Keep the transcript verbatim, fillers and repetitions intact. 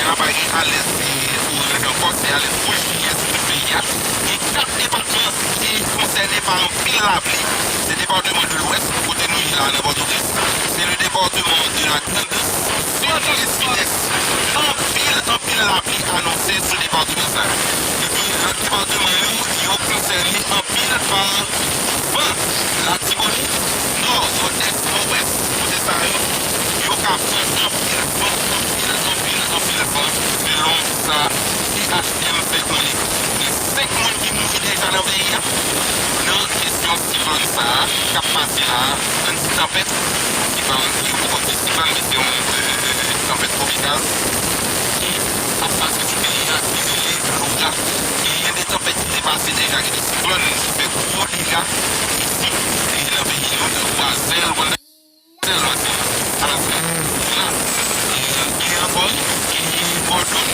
jiyè a, pa gen alèt, e, oranj ankò, se alèt wouj ki gen sou tout peyi a. Gen kat depatman ki konsène pa anpil lapli. Se depatman de Lwès, kote nou ye la nan Pòtoprens. Se le département de la Grandans, Sidès, Sidès. Anpil, anpil lapli anonse sou depatman sa yo. Epi lòt depatman yo, yo konsène anpil pa van. Latibonit, Nò, Nòdès, Nòdwès, kote sa yo, yo ka pran anpil van, anpil, anpil, anpil van. T H M fè konnen gen senk moun ki mouri deja nan peyi a nan kesyon siklòn sa a k ap pase la a, yon ti tanpèt ki pa yon, ki yo poko di siklòn, men se yon, euh, tanpèt twopikal ki ap pase sou peyi a, ki rele Laura. Genyen de tanpèt ki te pase deja, gen de siklòn ki fè gwo dega isi, e nan peyi nou, tankou Azèl, Wòl Sèlman se Azèl la, e gen ankò, e Bòdò,